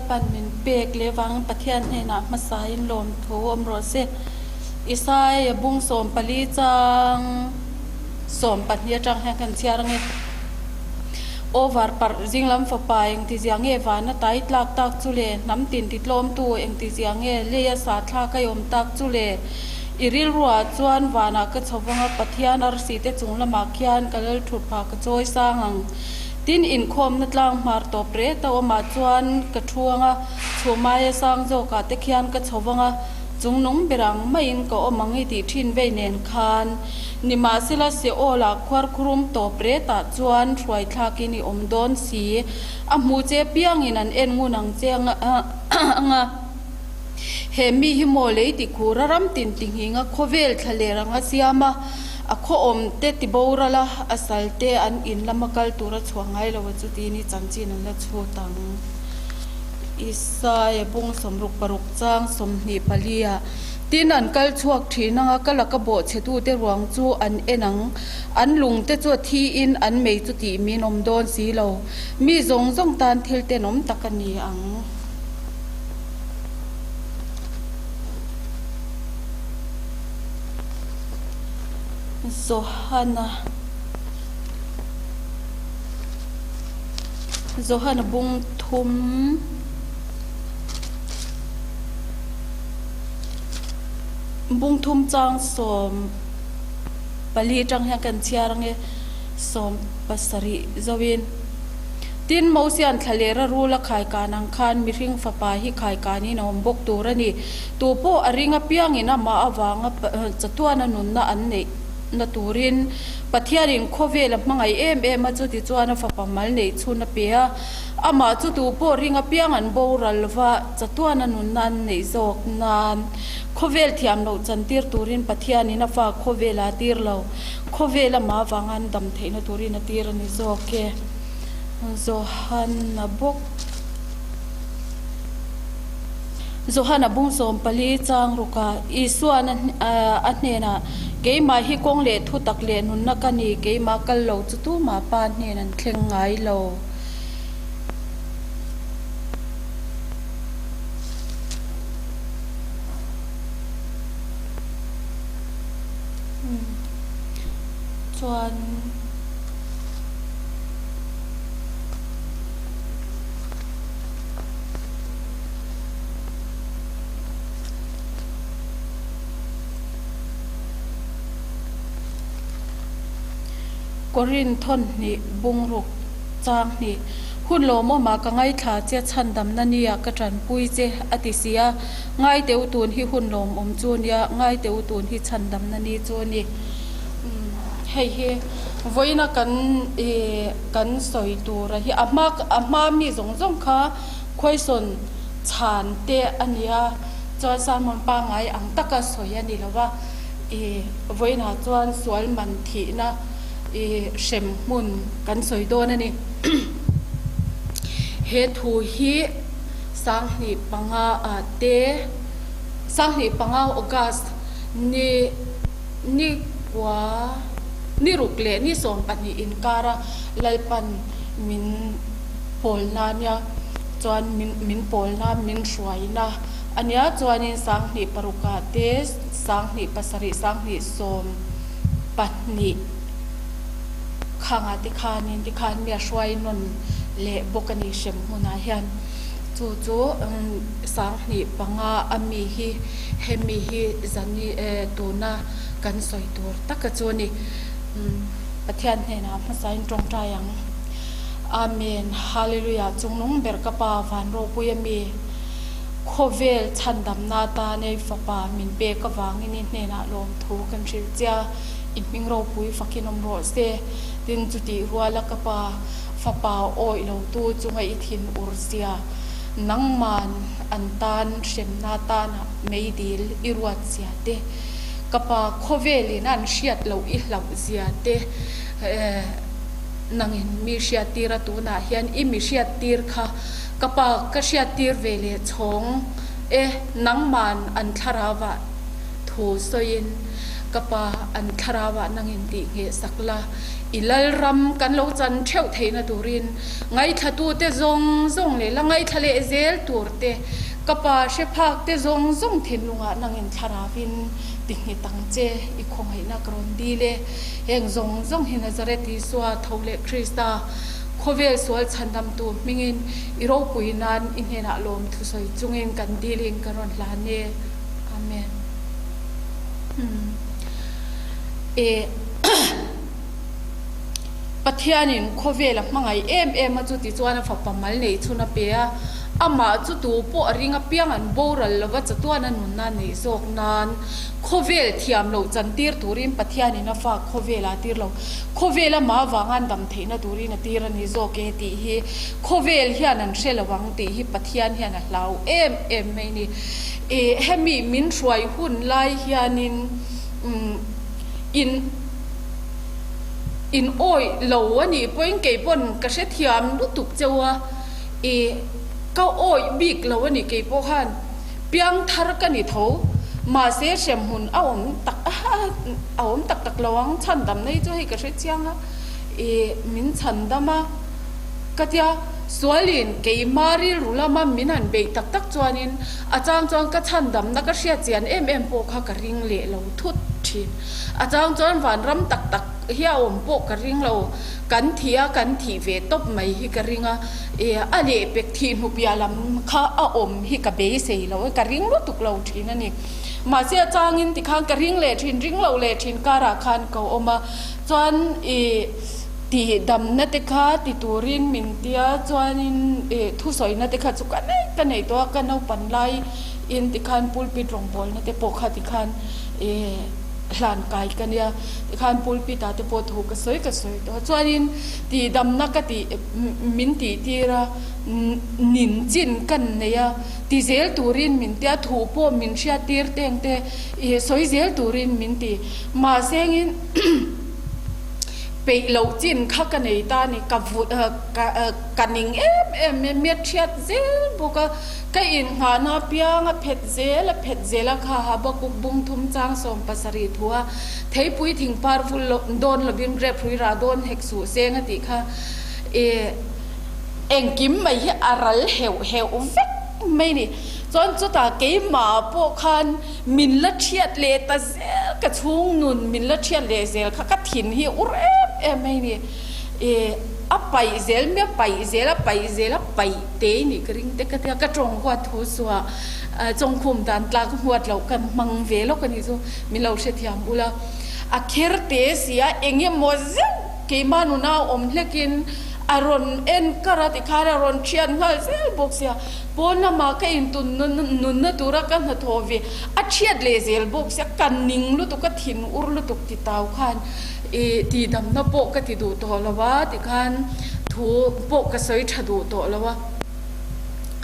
Lalpan min pek leh vangin Pathian hnenah hmasain lawmthu awm rawh se. Isaia bung 14 chang 12 atang hian kan chhiar ange. Over parh zinglam fapa engtizia nge vana tai tlak tak chu le, hnam tin ti tlawmtu engtizia nge leia sa thlak a awm tak chu le. I rilruah chuan vanah ka chho vang a, Pathian arsi te chung lamah khian ka lal thut phah ka chawi sang ang. Tin, inkhawmna tlang hmar tawp reh ta awmah chuan ka thu ang a, chhuhmaia sang zawkah te khian ka chho vang a, chung nung ber ang maiin ka awm ang i tih thin vei nen khan. Nimahsela, Seol-ah khuarkhurum tawp retah chuan hruaithlakin i awm dawn si. A hmuh che piangin an en ngun ang che ang a. He mi hi maw lei ti khur a ram tin ti nghing a, khawvel thla leh rang a siam a, a khaw awm te ti boral a, a sal te an in lama kal tur a chhuah ngai lo a chutin i chanchin an la chhut ang. Isaia bung 66 chang 24 ah tin an kal chhuak thin ang a, ka laka bawh chhe tute ruang chu an en ang, an lung te chu a thi in an mei chu tih min awm dawn si lo, mi zawng zawng tan thil tenawm tak a ni ang. Johana Johana bung thum bung thum chang 14 atang hian kan chhiar ange 17 zoin. Tin, Mosia'n thlaler a rul a khaikan ang khan mihring fapa hi khaikanin a awm bawk tur a ni. Tu pawh a ring apiangin amah avanga chatuana nunna an neih na turin Pathianin khawvel a hmangaih em em a, chuti chuan a fapa mal neih chhun a pe a. Amah chu tu pawh ring apiang an boral lova chatuana nunna an neih zawk nan khawvel thiam loh chantir turin Pathianin a fa khawvel a tir lo. Khawvel amah avanga an dam theihna turin a tir a ni zawk e. Johana bawk. Johana bung 14 chang rukah Isua'n a hnenah, Keimah hi kawng leh thu tak leh nunna ka ni, keimah kal lo chu tumah Pa hnen an thleng ngai lo. Chuan Korin thawnhnih bungruk chang hnih hun lawmawmah ka ngaithla che chhandamna nia ka tanpui che a ti si a. Ngai teh u tun hi hun lawmawm chu nia, ngai teh u tun hi chhandamna ni chu a ni. Hei hi vawiina kan ih kan sawi tura hi a hma a hma mi zawng zawng kha khawisawn chhan te a ni a, chuan sermon pangngai ang taka sawi a ni lo va, ih vawiinah chuan sual man thihna ih hrem hmun kan sawi dawn a ni. He thu hi. 2005 ah te, 2005 August ni ni kua ni ruk leh ni 12 inkara Lalpan min pawlna nia chuan min min pawlna min hruaina a nia chuanin 2006 ah te 2007 2012 khangah te khanin tikhan mi a hruai nawn leh bawk a ni hrem hmunah hian. Chu chu 2005 a mi hi hemi hi zani tuna kan sawi tur taka chu a ni. Pathian hnenah hmasain tawngtai ang. Amen Hallelujah Chungnung ber ka Pa van ropui a mi khawvel chhandamna atan ei fapa min pek avangin i hnenah lawmthu kan hrilh chia i hming ropui fakin awm rawh se. Tin chutih ruala ka Pa Fapa awih lotu chunga i thin ur zia, nangman an tan hremna tana meidil i ruat zia te, ka pa khawvelin an hriat loh i hlauh zia te, nangin mi hriattir a tunah hian i mi hriattir kha ka pa ka hriattir ve leh chhawng e, nangman an thlarauah thu sawiin ka pa an thlarauah nangin tih ngheh sak la. I Lalram kan lo chan theuh theihna turin ngaithlatute zawng zawng leh la ngaithla leh zel turte ka Pa hre phakte zawng zawng thinlungah nangin thlaravin ti nghet ang che. I khawngaihna ka rawn dil e. Heng zawng zawng hi Nazareth Isua tho leh Krista khawvel sual chhandamtu hmingin i ropui nan i hnenah lawm thusawi chungin kan dilin ka rawn hlan e. Amen. E Pathianin khawvel a hmangaih em em a, chuti chuan a fapa mal neih chhun a pe a, amah chu tu pawh a ring apiang an boral lova chatuan a nunna neih zawk nan khawvel thiam loh chantir turin Pathianin a fa khawvel a tir lo. Khawvel amah avanga an dam theihna turin a tir a ni zawk e tih hi khawvel hian an hre lo ang tih hi Pathian hian a hlau em em mai a ni. E hemi min hruai hun lai hianin umm in in awih lo a nih pawhin kei pawn ka hrethiam lutuk cheu a, e ka awih bik lo a ni kei pawh khan piang thar ka ni tho mahse hremhmun a awm tak a awm tak tak lo ang chhan damna hi chu hei ka hrechiang a, e min chhan dam a ka tia sualin keima rilru lama min han beih tak tak chuanin A chang chuan ka chhandamna ka hriat chian em em pawh kha ka ring leh lo thut thin. A chang chuan vanram tak tak hi a awm pawh ka ring lo. Kan thih a, kan thih ve tawp mai hi ka ring a. E, a lehpek thih hnu piah lam kha a awm hi ka beisei lo e, ka ring lutuk lo thin a ni. Mahse a changin tikhan ka ring leh thin, ring lo leh thin karah khan ka awm a. Chuan e. Tih damna te kha ti turin min tia chuanin ih thusawina te kha chu ka nei ka nei tawh a, ka naupan lai in tikhan pulpit rawngbawlna te pawh kha tikhan ih hlan kai ka nia tikhan pulpit ah te pawh thu ka sawi ka sawi tawh a chuanin tih damna ka tih min tih tir a nin chin ka nei a ti zel turin min tia thu pawh min hriat tir teng te ih sawi zel turin min ti mahse engin. Peih loh chin kha ka nei ta a ni, ka vut ka ning em em mai, mi a thiat zel bawk a, ka inngahna apiang a phet zel a phet zel a, kha Habakuk bung thum chang 70 thu a, theipui thingpar vul lo dawn lovin grep hrui rah dawn hek suh seng a tih kha e engkim mai hi a ral heuh heuh vek mai a ni. Chuan chutah keimah pawh khan min la thiat leh ta Zel ka chhung nun min la thiat leh zel kha ka thin hi ur em em mai ni. E a paih zel mai a paih zel a paih zel a paih te i nih ka ring te ka tia ka tawng huat thu suah chawngkhum dan tlak huat loh kan hmang ve lawk a nih chu min lo hrethiam ula. A kher te si a eng emaw zeuh keimah nuna awm hlekin a rawn en kar a tikhan a rawn thiat nghal zel bawk sia pawn lamah ka intun nunna tura ka hnathawh ve A thiat leh zel bawk sia, ka ning lutuk, ka thin ur lutuk ti tau khan ih tihdamna pawh ka ti duh tawh lo a, tikhan thu pawh ka sawi tha duh tawh lo a,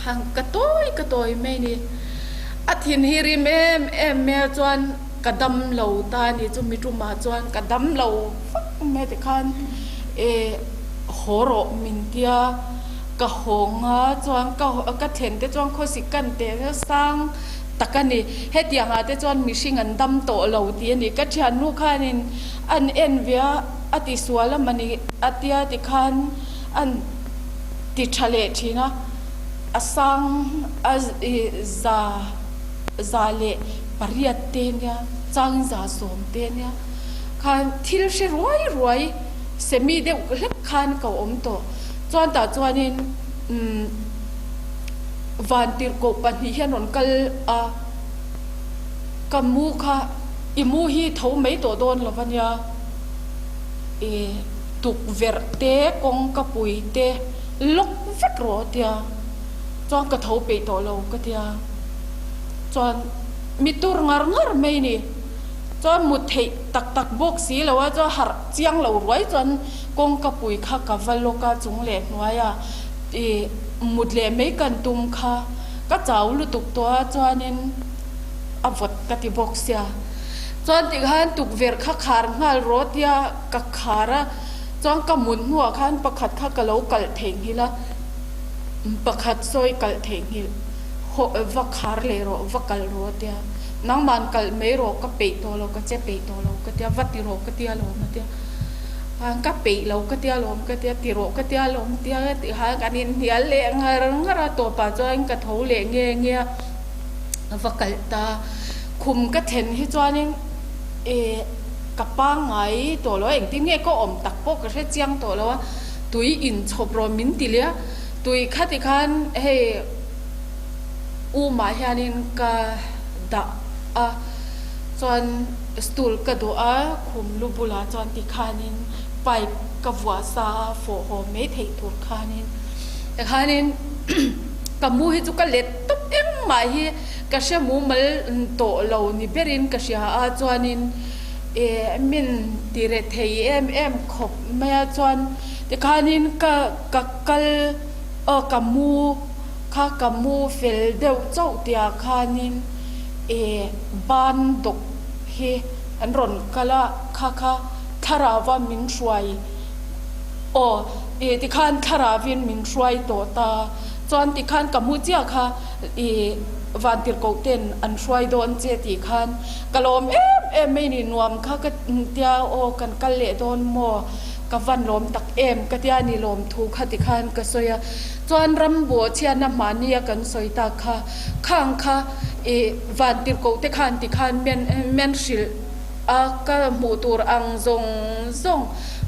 khan ka tawi ka tawi mai ni. A thin hi rim em em mai a chuan ka dam lo ta a ni, chumi tumah chuan ka dam lo vak mai a tikhan ih haw rawh min tia ka hawng a chuan ka ka thlen te chuan khawsik kan teh sang. tak a ni. Hetiang ah te chuan mihring an dam tawh lo tih a ni. Ka thiannu khanin an en ve a, a ti sual a mani a tia tikhan an ti tha leh thin a, a sang a za za leh pariat te nia, changin za sawm te nia khan thil hre ruai ruai semi deuh hlek khan ka awm tawh. Chuan tah chuanin umm. Vantirhkoh pahnih hian rawn kal a, ka mu kha i mu hi tho mai tawh dawn lo ania, i tukverh te kawngka pui te lawk vek rawh a tia, chuan ka tho peih tawh lo ka tia, chuan mi tur ngar ngar mai ni, chuan mut theih tak tak bawk si lo a, chuan harh chiang lo ruai chuan kawngka pui kha ka va lawk a chung leh hnuai a. I mut leh mai kan tum kha ka chau lutuk tawh a chuanin a vawt ka ti bawk sia. Chuan tikhan tukverh kha khar nghal rawh tia ka khar a, chuan ka mut hnuah khan pakhat kha ka lo kalh theihnghilh a, pakhat sawi kalh theihnghilh hawh va khar leh rawh va kalh rawh tia nangman kalh mai rawh ka peih tawh lo ka che peih tawh lo ka tia va ti rawh ka tia lo a tia. Khan ka peih lo ka tia lawm ka tia ti rawh ka tia lawm tia tih khan kan inhnial leh ngar ngar a tawpah chuan ka tho leh nge nge a va kalh ta. Khum ka then hi chuanin eh ka pangngai tawh lo a engtin nge ka awm tak pawh ka hre chiang tawh lo a tui inchhawp rawh min ti leh a tui kha tikhan hei umah hianin ka dah a chuan stool ka dawh a khum lu bulah chuan tikhanin pipe ka vuah sa a fawh haw mai theih tur khanin tikhanin ka mu hi chu ka let tawp engmah hi ka hre mumal tawh lo ni berin ka hria a chuanin eh min ti reh thei em em khawp mai a chuan tikhanin ka ka kal aw ka mu kha ka mu fel deuh chauh tihah khanin eh ban dawk hi an rawn kal a kha kha thlarauva min hruai aw ih tikhan thlarauvin min hruai tawh ta chuan tikhan ka mu chiah kha ih vantirhkoh ten an hruai dawn che tih khan ka lawm em em mai ni nuam kha ka tia aw kan kal leh dawn maw ka van lawm tak em ka tia ni lawm thu kha tikhan ka sawi a chuan ram bawh chhiatna hmahnia kan sawi tak kha khang kha ih Vantirhkoh te khan tikhan men hrilh a, ka hmuh tur ang zawng zawng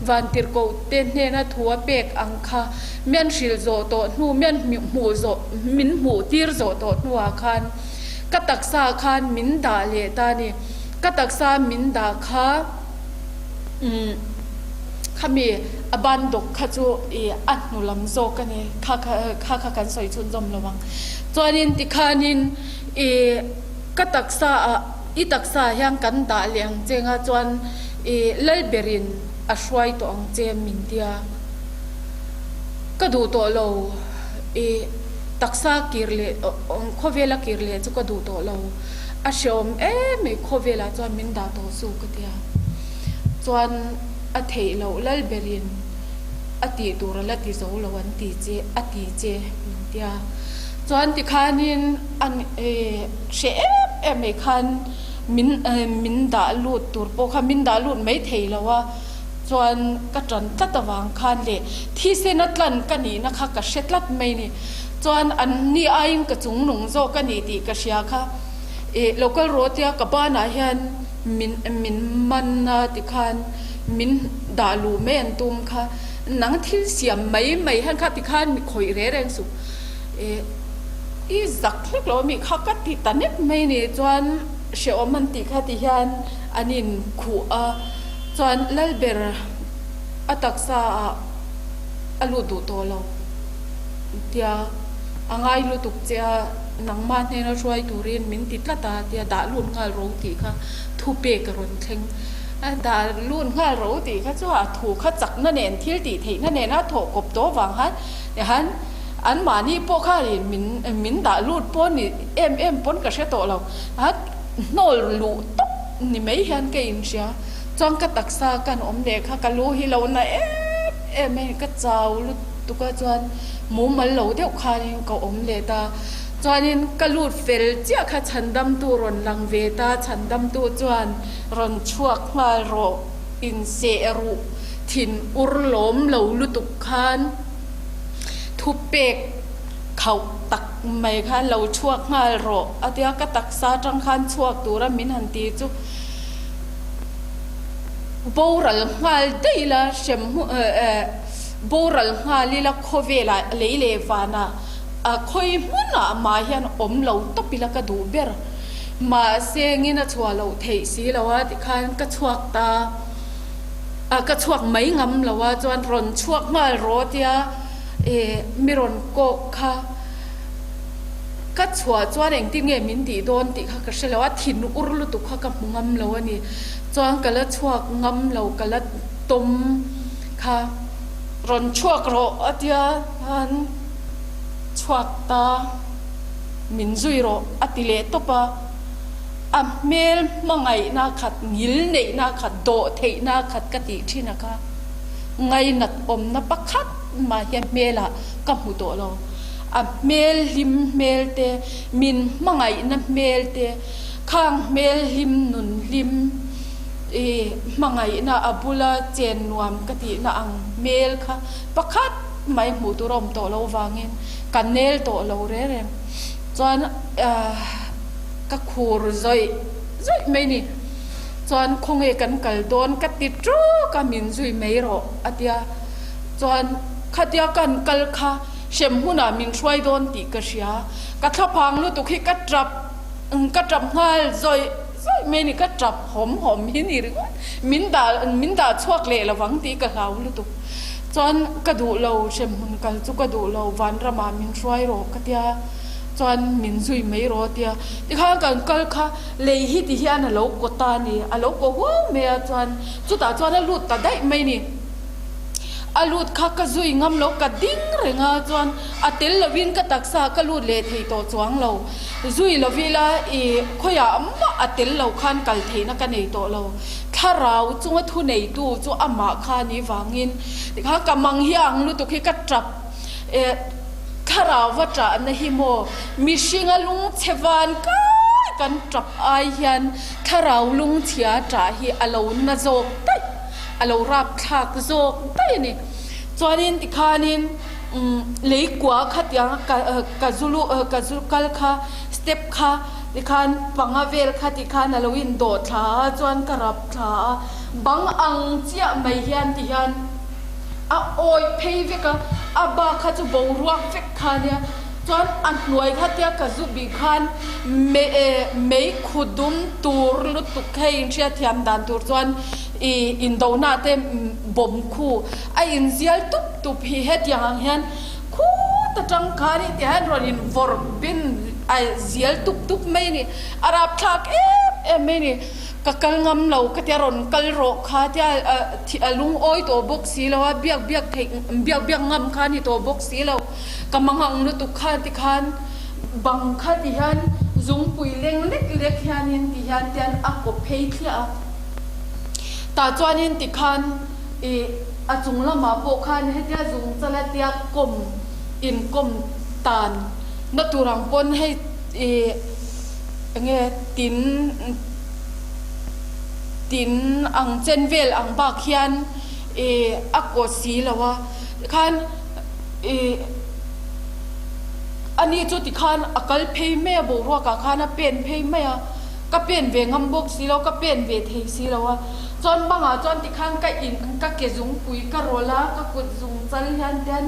Vantirhkoh te hnena thu a pek ang kha men hrilh zawh tawh hnu, men hmuh zawh, min hmuh tir zawh tawh hnuah khan ka taksa khan min dah leh ta a ni. Ka taksa min dah kha umm khami a ban dawk kha chu ih a hnu lam zawk a ni, kha kha kha kan sawi chhunzawm lo ang. Chuanin tikhanin. I ka taksa ah i taksa ah hian kan dah leh ang che nga chuan i Lalberin a hruai tawh ang che min tia ka duh tawh lo i taksa kir leh khawvela kir leh chu ka duh tawh lo a hreawm em mai khawvelah chuan min dah tawh chu ka tia chuan a theih loh Lalberin a tih tur a la ti zo lo an ti che a ti che min tia. Chuan tikhanin an hre em em mai khan min min dah lut tur pawh kha min dah lut mai thei lo a, chuan ka tan tlat avang khan leh thisena tlan ka nihna kha ka hre tlat mai ni. Chuan an ni aiin ka chung nung zawk a ni tih ka hria kha ih local road tia ka banah hian min min man a tikhan min dah luh mai an tum kha nang thil siam mai mai hian kha tikhan mi khawih reng reng suh. Eh, i zak hlek lo ami kha ka ti ta nek mai ni chuan hrehawm an tih kha ti hian an in khuh a, chuan Lalber a taksa ah a lut duh tawh lo tia a ngai lutuk che a, nangmah hnena hruai turin min ti tlat a tia dah lut nghal ro tih kha thu pek a rawn thleng a, dah lut nghal ro tih kha chu a thu kha chakna nen thil tih theihna nena thawh kawp tawh vang khan Tihian anmahni pawh kha min min dah lut pawh ni em em pawn ka hre tawh lo. A hnawl luh tawp ni mai hian ka inhria. Chuan ka taksa kan awm leh kha ka lu hi lo na em em mai ka chau lutuk a chuan mumal lo deuh khanin ka awm leh ta. Chuanin ka lut fel chiah kha chhandamtu rawn lang ve ta, chhandamtu chuan rawn chhuak nghal rawh inseh ruh thin ur lawm lo lutuk khan thupek khauh tak mai khan lo chhuak nghal rawh a tia ka taksa atang khan chhuak tura min han ti chu boral nghal daih ila hrem eh boral nghal ila khawvelah lei leh vanah a khawi hmunah mah hian awm lo tawp ila ka duh ber mahse ngin a chhuah loh theih si lo a tikhan ka chhuak ta. A ka chhuak mai ngam lo a chuan rawn chhuak nghal rawh tia eh mi rawn kawk kha ka chhuah chuan engtin nge min tih dawn tih kha ka hre lo a thin ur lutuk kha ka hmu ngam lo a ni chuan ka la chhuak ngam lo ka la tawm kha rawn chhuak rawh a tia an chhuak ta min zui rawh a ti leh tawp a. A hmel hmangaihna khat, ngil neihna khat, dawh theihna khat ka tih thin a kha ngainat awmna pakhat mah hian hmelah ka hmu tawh lo. A hmel hlim hmel te, min hmangaihna hmel te, khang hmel hlim nun hlim. I hmangaihna a bula chen nuam ka tihna ang hmel kha pakhat mai hmuh tur a awm tawh loh vangin ka nel tawh lo reng reng. Chuan ka khur zawih zawih mai ni. Chuan khawnge kan kal dawn ka ti ṭawk a min zui mai rawh a tia. Chuan khatia kan kal kha hrem hmunah min hruai dawn tih ka hria. Ka thlaphang lutuk hi ka ṭap ka ṭap nghal zawih zawih mai ni. Ka ṭap hawm hawm hi ni ringawt. Min dah min dah chhuak leh lovang tih ka hlau lutuk. Chuan ka duh lo hrem hmun kal chu ka duh lo vanramah min hruai rawh ka tia. Chuan min zui mai rawh a tia. Tikhan kan kal kha lei hi ti hian a lo kaw ta a ni. A lo kaw huau mai a chuan chutah chuan a lut ta daih mai ni. A lut kha ka zui ngam lo ka ding reng a chuan a tel lovin ka taksa ka lut leh thei tawh chuang lo. Zui lovila i khawiah mah a tel lo khan kal theihna ka nei tawh lo. Thlarau chunga thuneitu chu amah kha a nih vangin tikhan ka mang hi a ang lutuk hi ka tap eh thlarau va tahna hi maw mihringa lungchhe van kai kan tap ai hian thlarau lungchhia tah hi a lo na zawk daih a lo rap thlak zawk daih a ni. Chuanin tikhanin umm lei kua khatiang ka ka zu lu ka zu kal kha step kha tikhan panga vel kha tikhan a lo indawh thla a chuan ka rap thla a bang ang chiah mai hian tihian a awih phei vek a, a bak kha chu boruak vek kha ania, chuan a hnuai kha tia ka zu bih khan mei khu dum tur lutuk hei inhriatthiam dan tur chuan ih indona te bawm khu a inzial tup tup hi hetiang ang hian khut atang khan i tih hian rawn invawrh bin a zial tup tup mai a ni, a rapthlak em em mai a ni. Ka kal ngam lo ka tia rawn kal rawh kha tia a lungawi tawh bawk si lo a, biak biak theih biak biak ngam kha a ni tawh bawk si lo. Ka mangang lutuk kha tikhan bang kha ti hian zungpui leng lek lek hianin ti hian tian a kawp phei thliah a. Tah chuanin tikhan ih a chung lamah pawh khan hetia zung chala tia kawm inkawm tan na tur ang pawn hei ih Enge tin tin ang chen vel ang bak hian ih a kaw si lo a tikhan ih ani chu tikhan a kal phei mai a boruak ah khan a pen phei mai a ka pen ve ngam bawk si lo ka pen ve thei si lo a chuan bangah chuan tikhan ka in ka ke zungpui ka rawlh a ka kut zung chal hian tian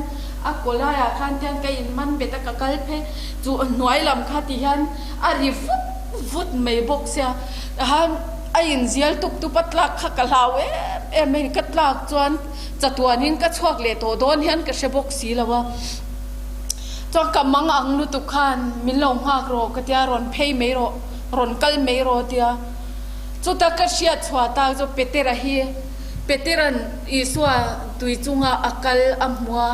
a kaw laiah khan tian ka in man bet a ka kal phei. Chu hnuai lam kha ti hian a ri vut vut mai bawk sia, tahan a inzial tup tup a tlak kha ka hlau em em mai, ka tlak chuan chatuanin ka chhuak leh tawh dawn hian ka hre bawk si lo a, chuan ka mang ang lutuk khan min lo nghak rawh ka tia rawn phei mai rawh, rawn kal mai rawh tia, chuta ka hriat chhuah tak chu Petera hi Petera'n Isua tui chunga a kal a hmu a.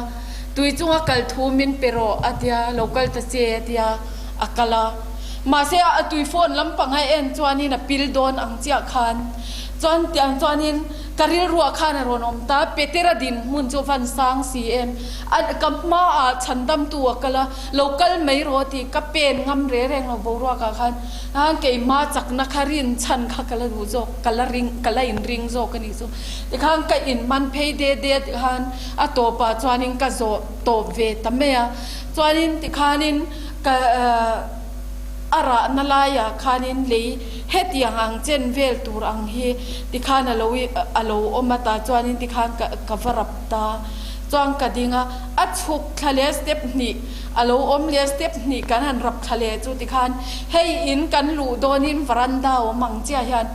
Tui chunga kal thu min pe rawh a tia, lo kal ta che a tia, a kal a. Mahse a tui phone lampang a en chuanin a pil dawn ang chiah khan chuan tiang chuanin ka rilruah khan a rawn awm ta, Petera dinhmun chu van sang si em, a ka hmaah chhandamtu a kal a, lo kal mai rawh tih ka pen ngam re reng lo boruakah khan, keimah chakna kha rinchhan kha ka la duh zawk, ka la ring, ka la inring zawk a nih chu. Tikhan ka inman phei det det khan a tawpah chuanin ka zawh tawp ve ta mai a, chuanin tikhanin ka a rahna laiah khanin lei hetiang ang chen vel tur ang hi tikhan a lo a lo awm a tah chuanin tikhan ka ka va rap ta chuan ka ding a, a chhuk thla leh step hnih a lo awm leh step hnih kan han rap thla leh chu tikhan hei in kan luh dawnin varanda awm ang chiah hian.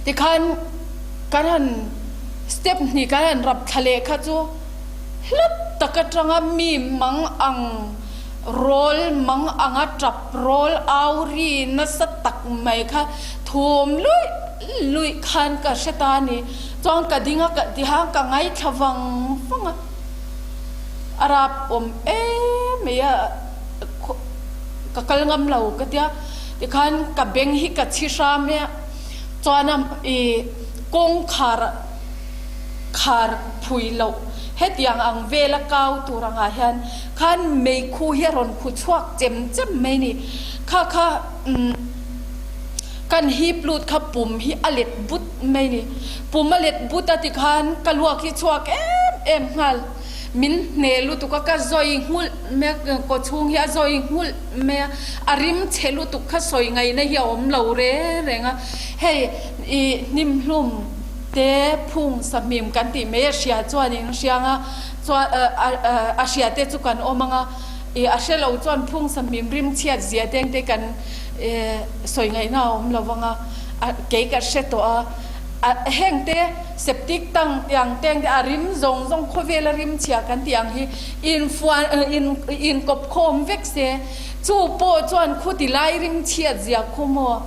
Tikhan kan han step hnih kan han rap thla leh kha chu hla tak atanga mi mang ang rawl mang anga tap rawl au ri nasa tak mai kha thum luih luih khan ka hre ta a ni. Chuan ka ding a ka tiha ka ngaithla vang vang a, a rap awm em mai a. Ka kal ngam lo ka tia tikhan ka beng hi ka chhi hram e chuan a i kawngkhar khar phui loh hetiang ang vela kau tur angah hian khan meikhu hi a rawn khu chhuak chem chem mai a ni kha kha umm. Kan hip lut kha pum hi a let but mai ni. Pum a let but a tikhan ka luak hi chhuak em em nghal. Min hne lutuk a, ka zawi nghulh mai a, kaw chhung hi a zawi nghulh mai a, a rim chhe lutuk kha sawi ngaihna hi a awm lo reng reng a. Hei i hnimhlum te phung sahmim kan tih mai a hria chuanin hriang a, chuan a hria te chu kan awm ang a, i a hre lo chuan phung sahmim rim chhiat zia te ang te kan sawi ngaihna a awm lo vang a, kei ka hre tawh a, a heng te septic tank tih ang te ang te a rim zawng zawng khawvela rim chhia kan tih ang hi infuan inkawp khawm vek se chu pawh chuan khuti lai rim chhiat zia khu maw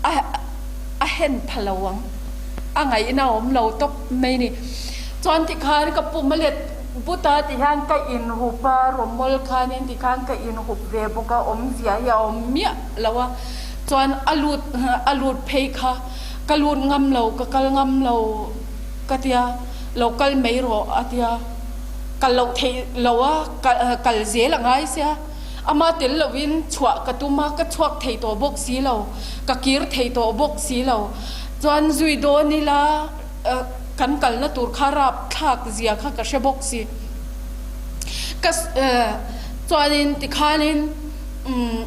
a a hen pha lo ang a ngaihna a awm lo tawp mai ni. Chuan tikhan ka pum a let but a tihian ka inhup a rawmawl khanin tikhan ka inhup ve bawk a awmzia hi a awm miah lo a chuan a lut a lut phei kha ka lut ngam lo ka kal ngam lo ka tia lo kal mai rawh a tia kal loh theih lo a kal zel a ngai sia ama tel lovin chhuah ka tum a ka chhuak thei tawh bawk si lo ka kir thei tawh bawk si lo chuan zui dawn ila kan kalna tur kha rap thlak zia kha ka hre bawk si ka chuanin tikhanin umm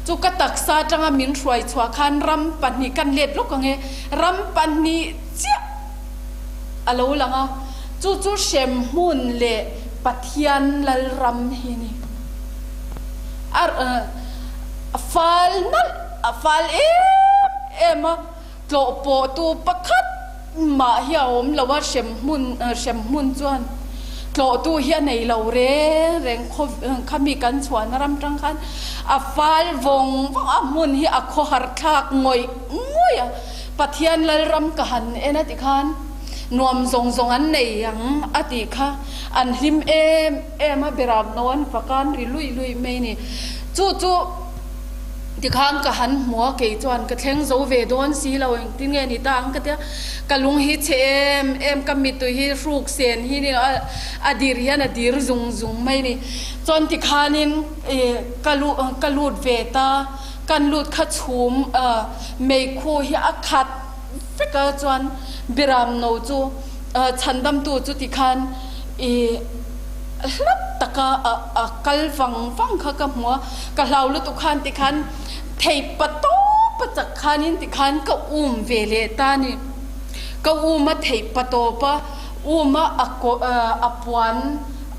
chu ka taksa atanga min hruai chhuah khan ram pahnih kan let lawk ang e ram pahnih chiah a lo lang a chu chu hremhmun leh Pathian Lalram hi ni a fal nalh a fal em em a. Tlawh pawhtu pakhat mah hi a awm lo a, hremhmun hremhmun chuan tlawhtu hi a nei lo reng reng khaw khami kan chhuahna ram tang khan a fal vawng vawng a, hmun hi a khawhar thlak ngawih ngawih a, Pathian Lalram ka han en a ti khan nuam zawng zawng an nei ang a tih kha an hlim em em a, Beram no an fak a, an ri luih luih mai a ni. Chu chu. Tikhan ka han hmu a, kei chuan ka thleng zo ve dawn si lo, engtin nge ni ta ang ka tia, ka lung hi chhe em em, ka mittui hi hruk sen hi ni a, a dir hian a dir zung zung mai ni. Chuan tikhanin ih ka lu ka lut ve ta, kan lut kha chhum meikhu hi a khat vek a, chuan Biram no chu chhandamtu chu tikhan ih Hlap taka a kal vang vang kha ka hmu a, ka hlau lutuk khan tikhan thei pa tawp a chak khanin tikhan ka um ve leh ta a ni. Ka um a theih pa tawp a um a a a puan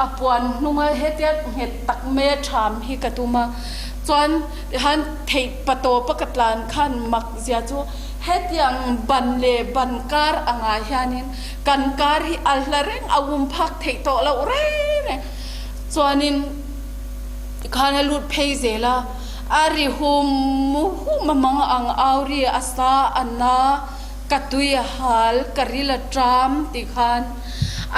a puan hnunga hetia nghet tak maia ṭham hi ka tum a, chuan tikhan theih pa tawp a ka tlan khan mak zia chu hetiang ban leh ban kar angah hianin Kan kar hi a hla reng a um phak theih tawh loh reng reng chuanin tikhan a lut phei zel a, a ri hum hum a mang ang au ri a sa a na ka tui a hal ka ril a ṭam tikhan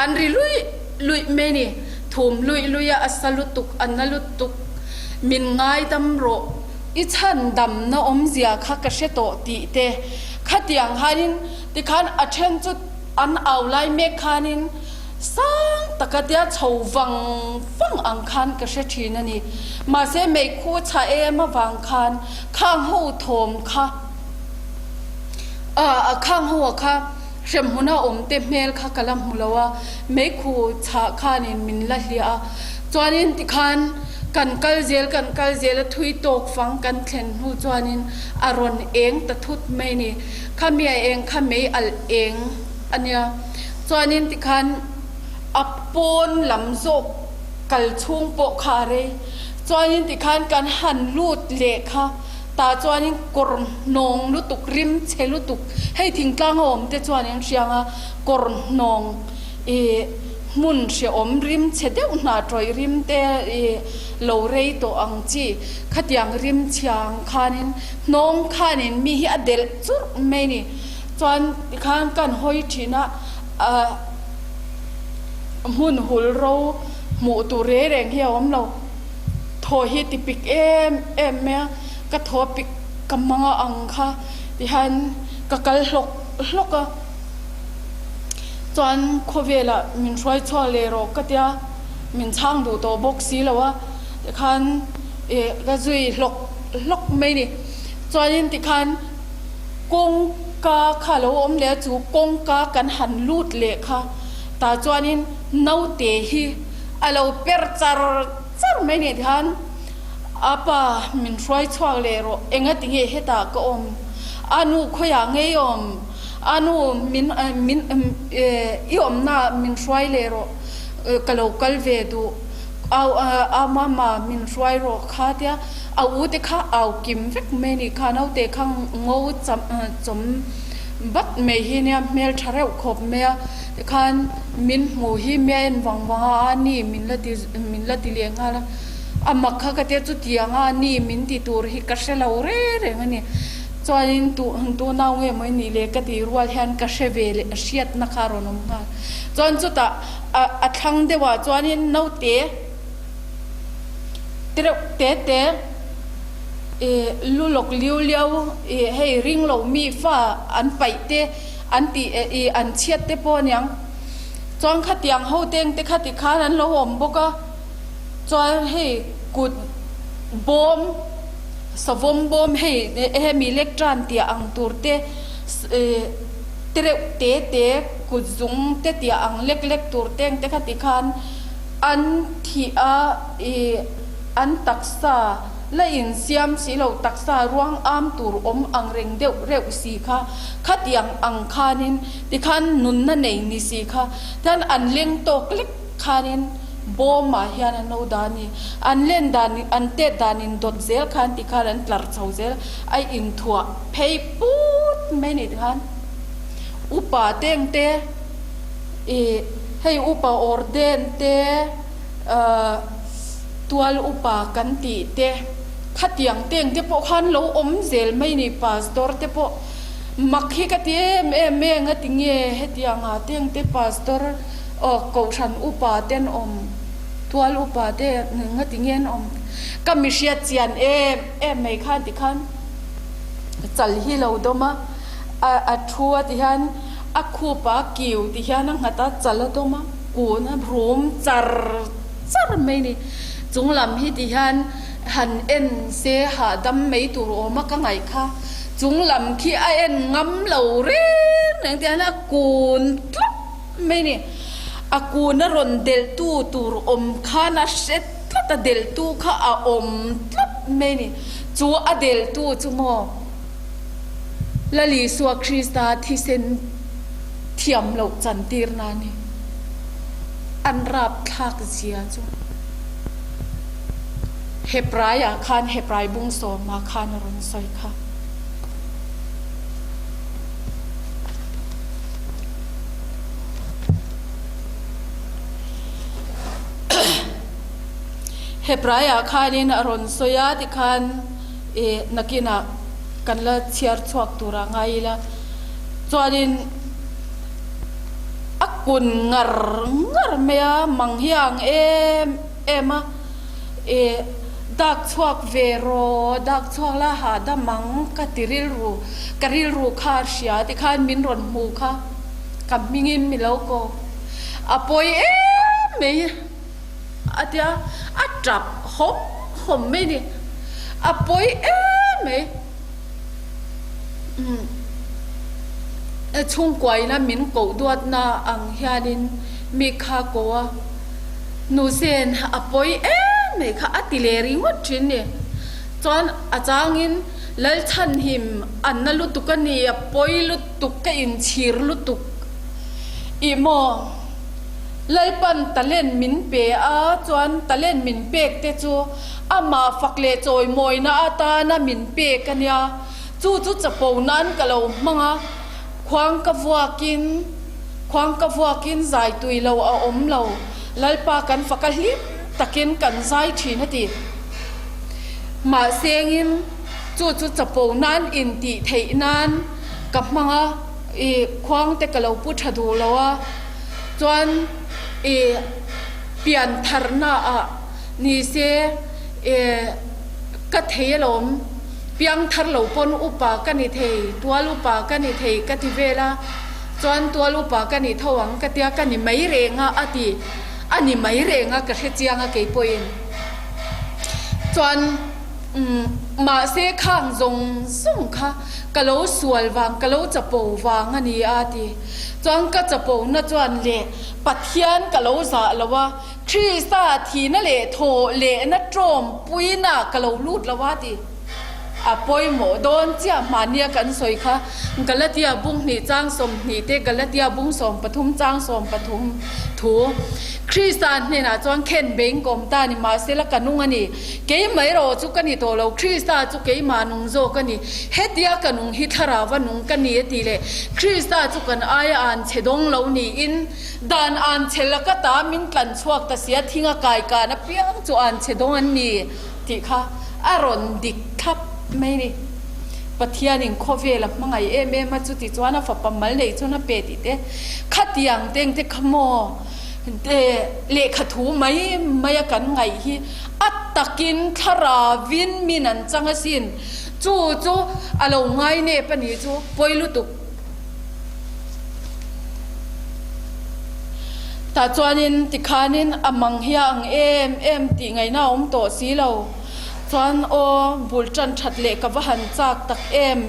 an ri luih luih mai ni thum luih luih a a sa lutuk a na lutuk min ngaidam rawh i chhan damna awmzia kha ka hre tawh tih te khatiang khanin Tikhan a then chu an au lai mek khanin sang taka tia chho vang vang ang khan ka hre thin a ni. Mahse meikhu chha em avang khan khang ho thawm kha a khang ho a kha hremhmuna awm te hmel kha ka la hmu lo a, meikhu chhah khanin min la hliah a. Chuanin tikhan kan kal zel kan kal zel a thui tawk fang kan thlen hnu chuanin a rawn eng ta thut mai a ni. Kha mi a eng kha mei alh eng a nia. Chuanin tikhan a pawn lam zawk kal chhung pawh kha a rei. Chuanin tikhan kan han lut leh kha tah chuanin kawr hnawng lutuk rim chhe lutuk hei thingtlang a awm te chuanin hriang a kawr hnawng ih hmun hrehawm rim chhe deuh hnah tawih rim te ih lo rei tawh ang chi khatiang rim chhia ang khanin Hnawng khanin mi hi a delh churh mai ni. Chuan tikhan kan hawi thin a, ah hmun hul ro hmuh tur reng reng hi a awm lo. Thaw hi ti pik em em mai a, ka thaw pik ka hmang a ang kha tihian ka kal hlawk hlawk a. Chuan khawvelah min hruai chhuak leh rawh ka tia, min chhang duh tawh bawk si lo a, tikhan ih ka zui hlawk. Hlawk mai ni. Chuanin tikhan kawngka kha a lo awm leh a, chu kawngka kan han lut leh kha tah chuanin naute hi a lo per char char mai nih tikhan a pa min hruai chhuak leh rawh engati nge hetah ka awm a nu khawiah ngei awm a nu min min i awmna min hruai leh rawh ka lo kal ve duh au a mama min hruai rawh kha tia a u te kha au kim vek mai a nih kha naute kha ngo cham chawm bat mai hi nia hmel tha reuh khawp mai a tikhan min hmuh hi mi a en vang vang a a ni min la ti min la ti leh nghal a a mak kha ka tia chutiang a ni min ti tur hi ka hre lo reng reng a ni chuanin tu tu nau nge maw i nih le ka tih rual hian ka hre ve leh hriatna kha a rawn awm nghal chuan chutah a a thlang deuhah chuanin naute Ti reuh te te ih lu lawk liu liau ih hei ring lo mi fa an paih te an tih ih an chhiat te pawh aniang. Chuan khatiang ho teng te kha tikhan an lo awm bawk a, chuan hei kut bawm savawm bawm hei hemi lectern tih ang tur te ih ti reuh te te kut zung te tih ang lek lek tur teng te kha tikhan. An thih a i an taksa la insiam si lo taksa ruang am tur awm ang reng deuh reuh si kha khatiang ang khanin tikhan nunna nei ni si kha tian an leng tawk lek khanin bawmah hian an lo dah a ni. An len dan an tet danin dawt zel khan tikhan an tlar chho zel a inthuah phei put mai ni tikhan upa teng te I hei upa orden te tual upa kan tih te khatiang teng te pawh khan lo awm zel mai ni pastor te pawh mak hi ka ti em em eng a ti nge hetianga teng te pastor aw kohhran upa te an awm tual upa te nga ti nge an awm ka mi hriat chian em em mai khan tikhan chal hi lo dawm a a thu a ti hian. A khup a kiu ti hian a nghat a, chal a dawm a, kun a rum char char mai ni. Chung lam hi ti hian han en se hahdam mai tur awm a ka ngaih kha. Chung lam khi a en ngam lo reng reng ti hian a kun tlat mai ni. A kun a rawn delh tu tur awm khan a hre tlat a, delh tu kha a awm tlat mai ni. Chu a delh tu chu maw? Lal Isua Krista thisen thiam loh chantirna a ni. An rapthlak zia chu Hebraiah khan Hebrai bung sawmah khan a rawn sawi kha. Hebraiah khanin a rawn sawi a tikhan I nakinah kan la chhiar chhuak tura ngai ila chuanin a kun ngar ngar mai a, mang hi a ang em em a, i dak chhuak ve rawh, dak chhuak la hahdam ang ka ti rilru, ka rilru kha a hria tikhan min rawn hmu kha ka hmingin mi lo ko, a pawi em mai. A tia, a tap hawm hawm mai a ni. A pawi em mai. Umm chhungkuaina min koh duatna ang hianin mi kha ko a, Nusen a pawi em mai kha a ti leh ringawt thin ni. Chuan a changin Lalchhanhim anna lutuk a ni, a pawi lutuk, ka inchhir lutuk ih maw? Lalpan talent min pe a, chuan talent min pek te chu amah fak leh chawimawina atana min pek a nia. Chu chu chapo nan ka lo hmang a, khuang ka vuakin khuang ka vuakin zai tui lo a awm lo. Lalpa kan fak a hlim takin kan zai thin a ti. Mahsengin chu chu chapo nan intih theih nan ka hmang a, i khuang te ka lo pu tha duh lo a. Chuan i pian tharna ah ni se i ka thei alawm, piang thar lo pawn upa ka ni thei, tual upa ka ni thei ka ti vel a, chuan tual upa ka ni tho ang ka tia ka ni mai reng a a ti, a ni mai reng a ka hre chiang a keipawhin. Chuan. Umm, mahse khang zawng zawng kha ka lo sual vang, ka lo chapo vang a ni a ti. Chuan ka chapona chuan leh Pathian ka lo zah lo a, Krista thihna leh thawh lehna tawmpuina ka lo lut lo a ti. A pawimawh dawn chiah hmahnia kan sawi kha Galatia bung hnih chang 20 te Galatia bung 13 chang 13 thu Krista hnenah chuan khen beng kawm ta ni mahsela ka nung a ni. Keimah erawh chu ka ni tawh lo, Krista chu keimah nung zawk a ni. Hetia ka nung hi thlarauva nung ka ni a ti leh Krista chu kan aia an chhe dawng lo niin dan an chhe laka ta min tlan chhuak ta sia thinga kai kan apiang chu an chhe dawng an ni tih kha a rawn dik thlap mai ni. Pathianin khawvel a hmangaih em em a, chuti chuan a fapa mal neih chuan a pe tih te khatiang teng te kha maw lehkha thu mai mai a kan ngaih hi a takin thlarauin min an chang asin, chu chu a lo ngai nep a nih chu pawi lutuk. Tah chuanin tikhanin a mang hi a ang em em tih ngaihna a awm tawh si lo. Chuan aw bul tan that leh ka va han chak tak em,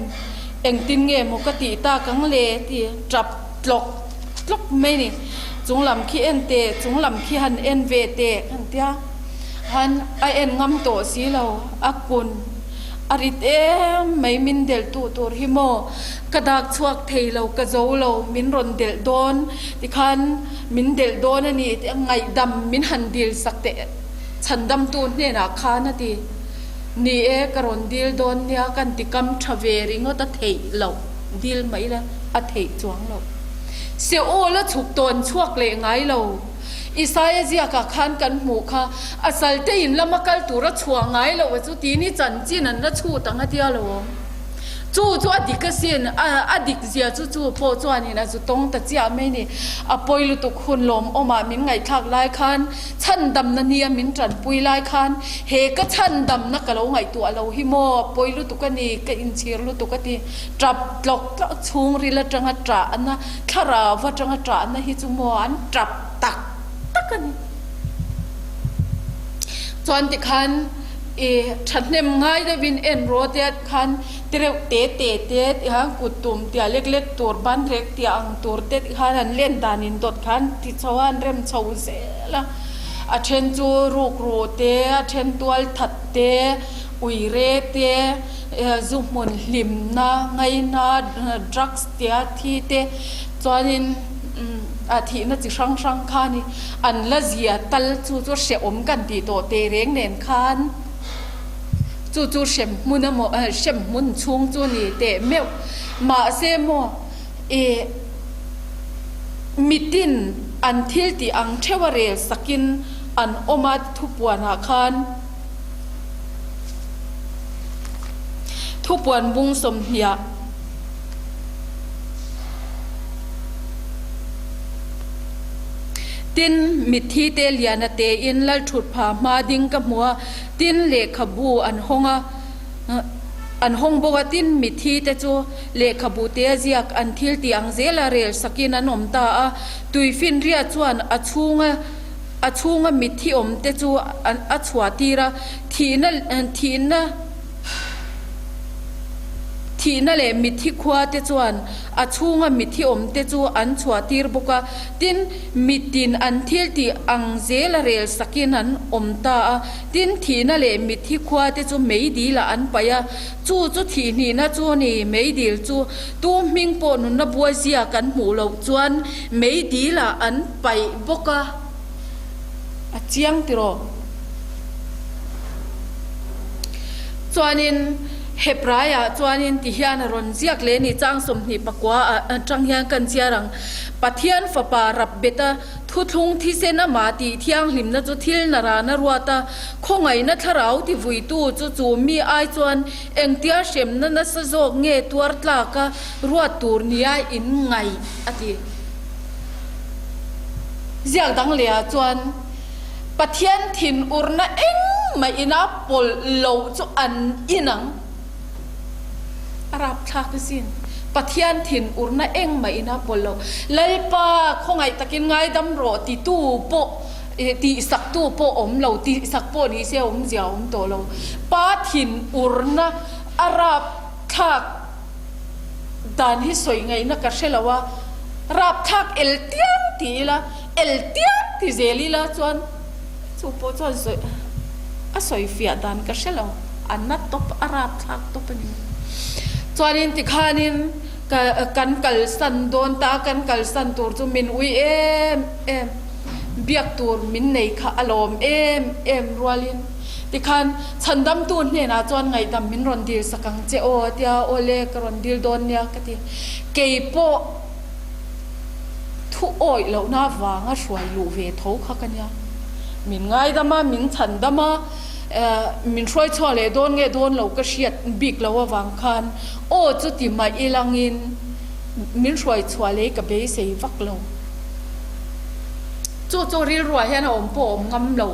engtin nge maw ka tih tak ang le ti tap tlawk tlawk mai ni. Chung lam khi en teh, chung lam khi han en ve teh han tia han a en ngam tawh si lo, a kun a rit em mai min delh tu tur hi maw. Ka dak chhuak thei lo, ka zo lo, min rawn delh dawn tikhan min delh dawn a ni tih ngaihdam min han dil sak teh chhandamtu hnenah khan a ti. Ni e, ka rawn dil dawn nia kan ti kam tha ve ringawt a theih loh, dil mah ila a theih chuang loh. Seol a chhuk tawn chhuak leh ngai lo. Isaia ziakah khan kan hmuh kha, a salte in lama kal tura chhuah ngai loh a chu tini chanchin an la chhut ang a tia lo awm. Chu chu a dik asin, a dik zia chu chu pawh chuanin a zu tawng ta chiah mai ni. A pawi lutuk hun lawmawmah min ngaihthlak lai khan, chhandamna nia min tanpui lai khan, he ka chhandamna ka lo ngaihtuah lo hi maw, a pawi lutuk a ni, ka inchhir lutuk a ti. Tap tlawk tlawk chhungril atanga tahna, thlarau atanga tahna hi chu maw an tap tak tak a ni. Chuan tikhan i thahnem ngai deuhin en rawh te khan ti reuh te te te ti khan kut tum tia lek lek tur ban rek tia ang tur te ti khan an len dan in dawt khan ti chho a an rem chho zel a, a then chu ruk ruh te a then tual that te ui re te zu hmun hlimna ngaina drugs tia thi te chuanin a thihna chi hrang hrang kha a ni. An la zia tal chu chu hrehawm kan tih tawh teh reng nen khan chu chu hrem hmun emaw hrem hmun chhung chu ni teh meuh mahse maw ih mitin an thil tih ang theuh a rel sakin an awm a thupuanah khan thupuan bung sawmhniah. Tin, mitthi te liana tein Lalthutpha hma ding ka hmu a, tin, lehkhabu an hawng a, an hawng bawk a, tin, mitthi te chu lehkhabu te a ziak an thil tih ang zela rel sakin an awm ta a, tuifinriat chuan a chhunga a chhunga mitthi awm te chu a chhuah tir a, thihna thihna. Thihna leh mitthi khua te chuan a chhunga mitthi awm te chu an chhuah tir bawk a, tin, mitin an thil tih ang zela rel sakin an awm ta a, tin, thihna leh mitthi khua te chu meidil ah an paih a, chu chu thihhnihna chu a ni, meidil chu tu hming pawh nunna buai zia kan hmuh loh chuan meidil ah an paih bawk a, a chiang tiraw? Chuanin Hebraiah chuanin ti hian a rawn ziak leh a ni, chang 24 ah atang hian kan chhiar ang, Pathian Fapa rap bet a, thuthlung thisen amah tih thianghlimna chu thil na rana ruat a, khawngaihna thlarau ti vuitu chu chu mi ai chuan engtia hremna nasa zawk nge tuar tlak a ruat tur nia in ngaih a ti. Ziak dang leh ah chuan. Pathian thinurna engmah ina pawlh loh chu an in ang. A rapthlak asin. Pathian thinurna engmah ina pawlh loh. Lalpa khawngaih takin ngaidam rawh titu pawh Tihsaktu pawh awm lo, tihsak pawh ni se awmzia a awm tawh lo. Pa thin urna a rapthlak dan hi sawi ngaihna ka hre lo a, rapthlak el tiang ti ila, el tiang ti zel ila chuan chu pawh chuan sawi a sawi fiah dan ka hre lo, a na tawp a rapthlak tawp a ni. Chuanin tikhanin ka kan kalsan dawn ta a, kan kalsan tur chu min ui em em. Biak tur min nei kha a lawm em em rualin tikhan chhandamtu hnenah chuan ngaihdam min rawn dil sak ang che aw a tia, aw le ka rawn dil dawn nia ka ti. Kei pawh thu awih lohna avanga hruai luh ve tho kha ka nia. Min ngaidam a, min chhandam a, min hruai chhuak leh dawn nge dawn lo ka hriat bik lo avang khan aw chuti mah ilangin min hruai chhuah leh ka beisei vak lo. Chu chu rilruah hian a awm pawh a awm ngam lo,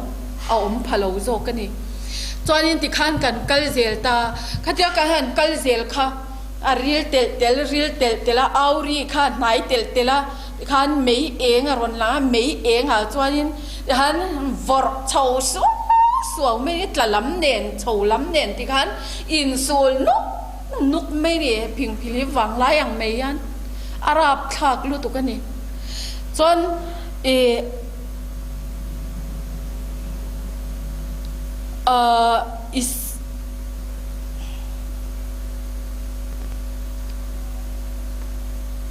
a awm pha lo zawk a ni. Chuanin tikhan kan kal zel ta, khatia kan han kal zel kha a ril telh telh, ril telh telh a, au ri kha a hnai telh telh a, tikhan mei eng a rawn lang a, mei engah chuanin tikhan vawrh chho suau suau mai a ni, tla lam nen, chho lam nen tikhan insul nuk nuk mai a ni, phingphili vanglai ang mai hian a rapthlak lutuk a ni. Chuan i i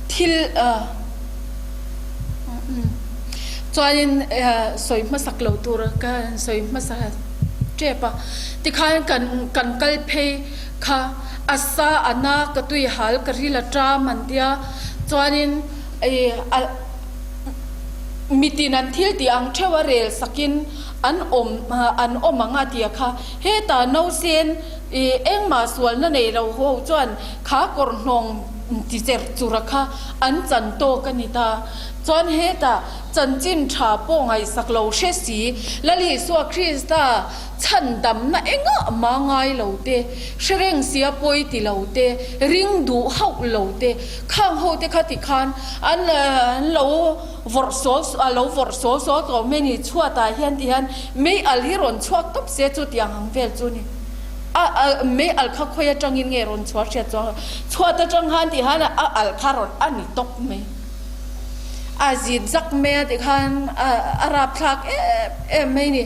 thil chuanin sawi hmasak lo tur ka sawi hmasa tep a tikhan kan kan kal phei kha a sa a na ka tui hal ka ril a ṭam an tia chuanin Mitin an thil tih ang theuh a rel sakin an awm an awm ang a tia kha. Hetah nausen engmah sualna nei lo ho chuan kha kawr hnawng ti cher chura kha an chan tawk a ni ta. Chuan hetah chanchin tha pawh ngaihsak lo hre si Lal Isua Krista Chhandamna engah mah ngai lo te, hre reng sia pawi ti lo te, ring duh hauh lo te, khang ho te kha ti khan an an lo vawrh sawl a lo vawrh sawl sawl tawh mai ni chhuatah hian ti hian mei al hi rawn chhuak tawp se chu tiang ang vel chu ni. A a mei al kha khawi atangin nge rawn chhuah hriat chuang chhuat atang khan ti hian a al kha rawn a ni tawp mai. A zit zak mai a tikhan a rapthlak em em mai ni.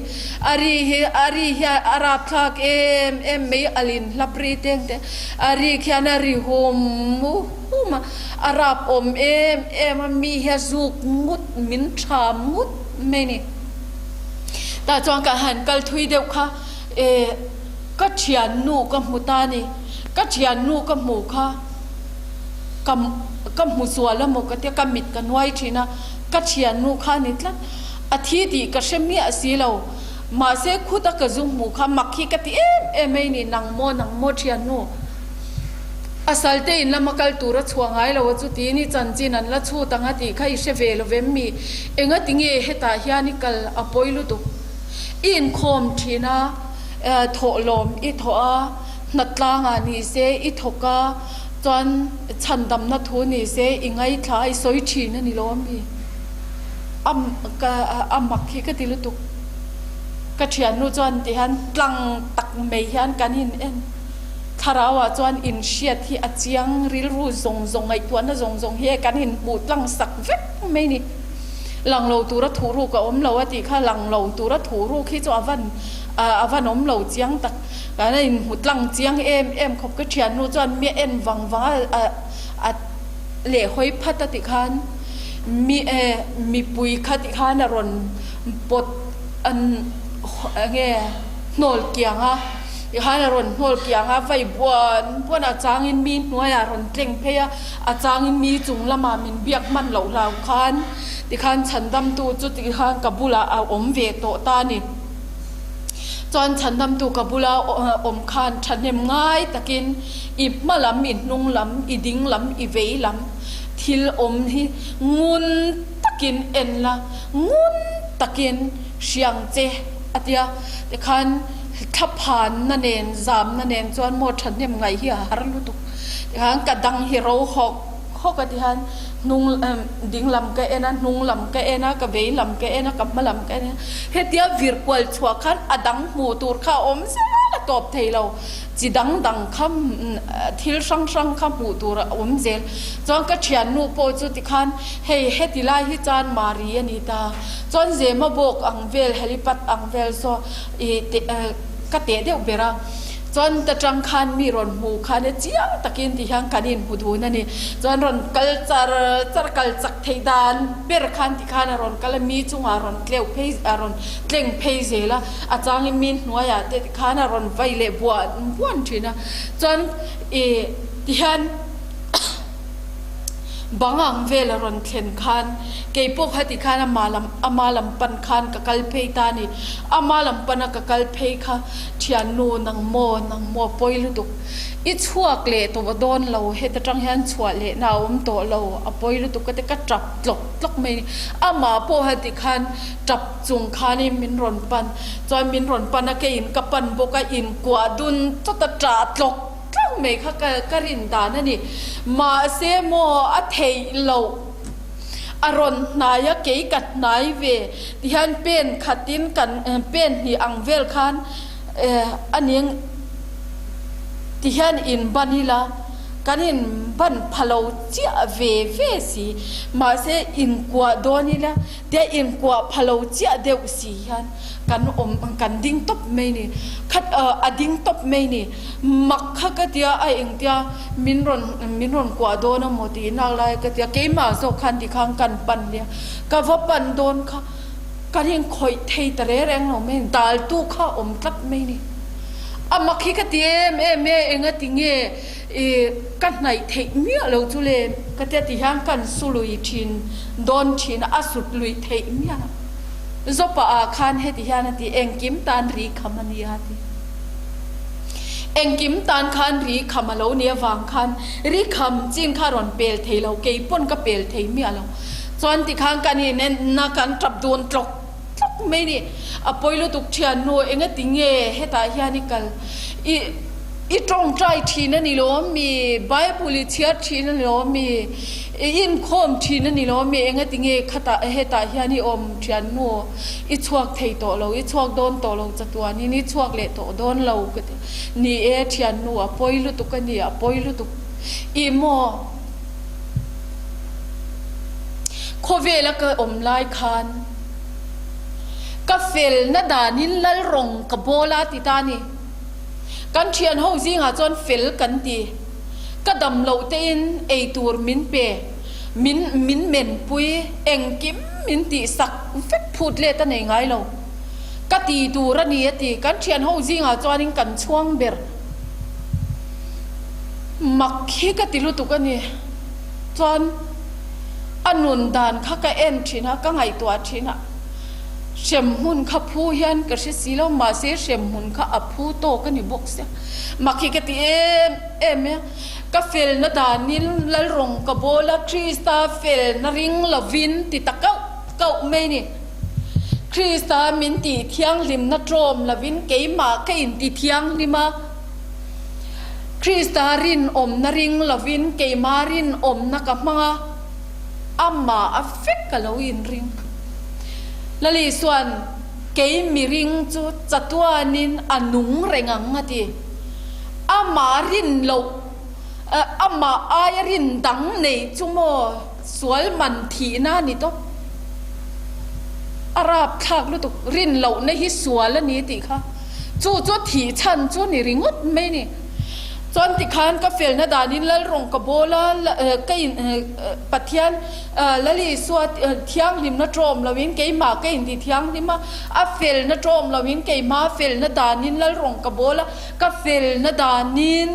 A ri hi a ri hian a rapthlak em em mai a lin hlap ri teng te. A ri khian a ri hum hum a, a rap awm em em a, mi hi a zuk ngut min tham ngut mai ni. Tah chuan ka han kal thui deuh kha e ka thiannu ka hmu ta ni. Ka thiannu ka hmuh kha. Ka ka hmu sual a maw ka tia ka mit ka nuai thin a, ka thiannu kha a ni tlat. A thi tih ka hre miah si lo. Mahse khuta ka zu hmuh kha mak hi ka ti em em mai ni, nang maw nang maw thiannu. A salte in lama kal tur a chhuah ngai lo a chuti ni chanchin an la chhut ang a tih kha i hre ve lo vem mi? Enga ti nge hetah hian i kal a pawi lutuk? I inkhawm thin a, thawhlawm i thawh a, Hnatlangah ni se i thawk a, chuan chhandamna thu ni se i ngaithla a, i sawi thin a ni lo ami? A ka a mak hi ka ti lutuk. Ka thiannu chuan ti hian tlang tak mai hian kan in en. Thlarauah chuan inhriat hi a chiang rilru zawng zawng ngaihtuahna zawng zawng hi kan inhmuh tlang sak vek mai ni. Lang lo tura thuhruk a awm lo a tih kha lang lo tura thuhruk hi chu a van a van awm lo chiang tak. Kan a inhmu tlang chiang em em khawp ka thiannu chuan mi a en vang vang a a leh hawi phat a ti khan mi e mipui kha ti khan a rawn pawt an enge hnawl kiang a ti khan a rawn hnawl kiang a vai buan buan a changin mi hnuaiah a rawn tleng phei a a changin mi chung lamah min biak hman loh hlau khan ti khan chhandamtu chu ti khan ka bulah a awm ve tawh ta a ni. Chuan chhandamtu ka bula awm khan thahnem ngai takin i hma lam, i hnung lam, i ding lam, i vei lam thil awm hi ngun takin en la, ngun takin hriang che a tia. Tikhan thlaphanna nen, zamna nen chuan maw thahnem ngaih hi a har lutuk. Tikhan ka dang hi ro hawk. hawk a tihian hnung ding lam ka en a, hnung lam ka en a, ka vei lam ka en a, ka hma lam ka en a, hetia vir kual chhuah khan a dang hmuh tur kha a awm zel a tawp thei lo, chi dang dang kha thil hrang hrang kha hmuh tur a awm zel. Chuan ka thiannu pawh chu tikhan hei heti lai hi chuan Mari a ni ta, chuan Zema bawk ang vel helipad ang vel saw ih ka teh deuh ber a. Chuan ta tang khan mi rawn hmuh khan e chiang takin ti hian kan inhmu dun a ni. Chuan rawn kal char char kal chak theih dan ber khan ti khan a rawn kal a, mi chungah a rawn tleuh phei a rawn tleng phei zel a, a changin mi hnuaiah te ti khan a rawn vai leh buan buan thin a. Chuan ih ti hian. Bang ang vel a rawn thlen khan kei pawh kha ti khan ama lam ama lam pan khan ka kal phei ta a ni. Ama lam pana ka kal phei kha thiannu nang maw nang maw pawi lutuk i chhuak leh tawh dawn lo heta tang hian chhuah leh na a awm tawh lo a pawi lutuk ka ti ka tap tlawk tlawk mai a ni. Amah pawh kha ti khan tap chung khanin min rawn pan chuan min rawn pan a keiin ka pan bawk a inkuah dun chawt a tah tlawk. Tlak mai kha ka ka rin dan a ni. Mahse maw a theih loh a rawn hnai a kei ka hnai ve ti hian pen khatin kan pen hnih ang vel khan a ning ti hian in ban ila kan in ban pha lo chiah ve ve si. Mahse inkuah dawn ila tia inkuah pha lo chiah deuh si hian kan awm kan ding tawp mai ni khat a ding tawp mai ni. Mak kha ka tia a engtia min rawn min rawn kuah dawn a maw tih nak lai ka tia keimah zawk khan tikhan kan pan nia ka va pan dawn kha ka rin khawih thei ta reng reng lo mai dal tu kha a awm tlat mai ni a mak hi ka ti em em e enga ti nge ih ka hnaih theih miah lo chu le ka tia ti hian kan su lui thin dawn thin a a sut luih theih miah lo Zopa ah khan heti hian a ti engkim tan ri kham a nia a ti. Engkim tan khan ri kham a lo nih avang khan ri kham chin kha rawn pel thei lo, kei pawn ka pel thei miah lo. Chuan tikhan kan inenna kan tap dun tlawk tlawk mai ni. A pawi lutuk thiannu engati nge hetah hian i kal? I i tawngtai thin a ni lo mi? Bible i chhiar thin a ni lo mi? I inkhawm thin a ni lo mi? Engati nge khatah hetah hian i awm thiannu? I chhuak thei tawh lo, i chhuak dawn tawh lo chatuanin i chhuak leh tawh dawn lo ka ti. Ni e, thiannu a pawi lutuk a ni, a pawi lutuk. Ih maw? Khawvela ka awm lai khan ka felna danin Lalrawng ka bawl a ti ta a ni. Kan thian ho zingah chuan fel kan ti. Ka dam loh tein ei tur min pe, min min menpui, engkim min tihsak vek phut let a nei ngai lo. Ka ti tur a ni a ti. Kan thian ho zingah chuanin kan chhuang ber. Mak hi ka ti lutuk a ni. Chuan a nun dan kha ka en thin a, ka ngaihtuah thin a. Hremhmun kha phu hian ka hre si lo, mahse hremhmun kha a phu tawk a ni bawk sia. Mak hi ka ti em em e, ka felna danin Lalrawng ka bawl a, Krista felna ring lovin ti ta kauh kauh mai ni. Krista min tih thianghlimna tlawm lovin keimah ka inti thianghlim a, Krista rinawmna ring lovin keimah rinawmna ka hmang a, amah a vek ka lo inring. Lalisuan. Kei miring chu chatuanin a nung reng ang a ti. Amah rin loh, amah aia rin dang neih chu maw sual man thihna a ni tawp. A rapthlak lutuk, rin lohna hi sual a ni tih kha. Chu chu thih chhan chu ni ringawt mai ni. Chuan tikhan ka felna danin Lalrawng ka bawl a, ka in Pathian Lalisua thianghlimna ṭawm loin keimah ka inti thianghlim a, a felna ṭawm loin keimah felna danin Lalrawng ka bawl a, ka felna danin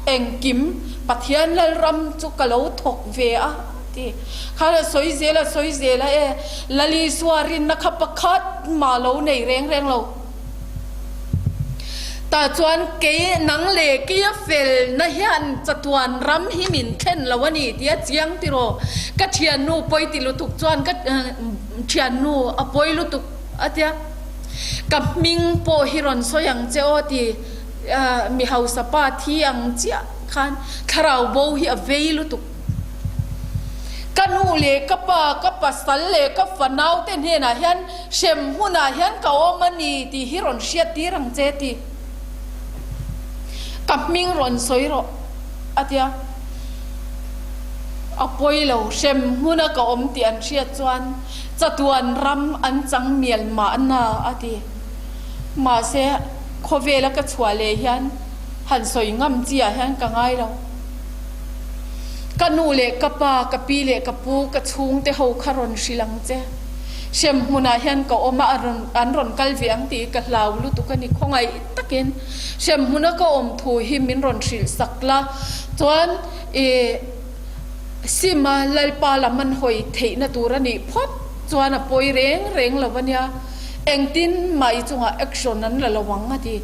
engkim Pathian Lalram chu ka lo thawk ve a ti. Khan a sawi zel a sawi zel a e, Lalisua rinna kha pakhat mah lo nei reng reng lo. Tah chuan kei nang leh keia felna hian chatuan ram hi min thlen lo a ni tih a chiang tiraw? Ka thiannu pawi ti lutuk chuan ka thiannu a pawi lutuk a tia, ka hming pawh hi rawn sawi ang che aw ti mi hausa pa thi ang chiah. khan thlarau bo hi a vei lutuk. Ka nu leh ka pa, ka pasal leh ka fanau te hnenah hian hrem hmunah hian ka awm a ni tih hi rawn hriat tir ang che ti. Ka hming rawn sawi rawh a tia. A pawi lo, hrem hmuna ka awm tih an hriat chuan chatuan ram an chang mial mahna a ti. Mahse, khawvela ka chhuah leh hian han sawi ngam chi ah hian ka ngai lo. Ka nu leh ka pa, ka pi leh ka pu, ka chhungte ho kha rawn hrilh ang che. Hrem hmunah hian ka awm a, an rawn kal ve ang tih ka hlau lutuk a ni. Khawngaih takin hrem hmuna ka awm thu hi min rawn hrilh sak la, chuan i Sima Lalpa lam an hawi theihna tur a nih phawt chuan a pawi reng reng lo a nia. Engtin mah i chungah action an la lo ang a ti.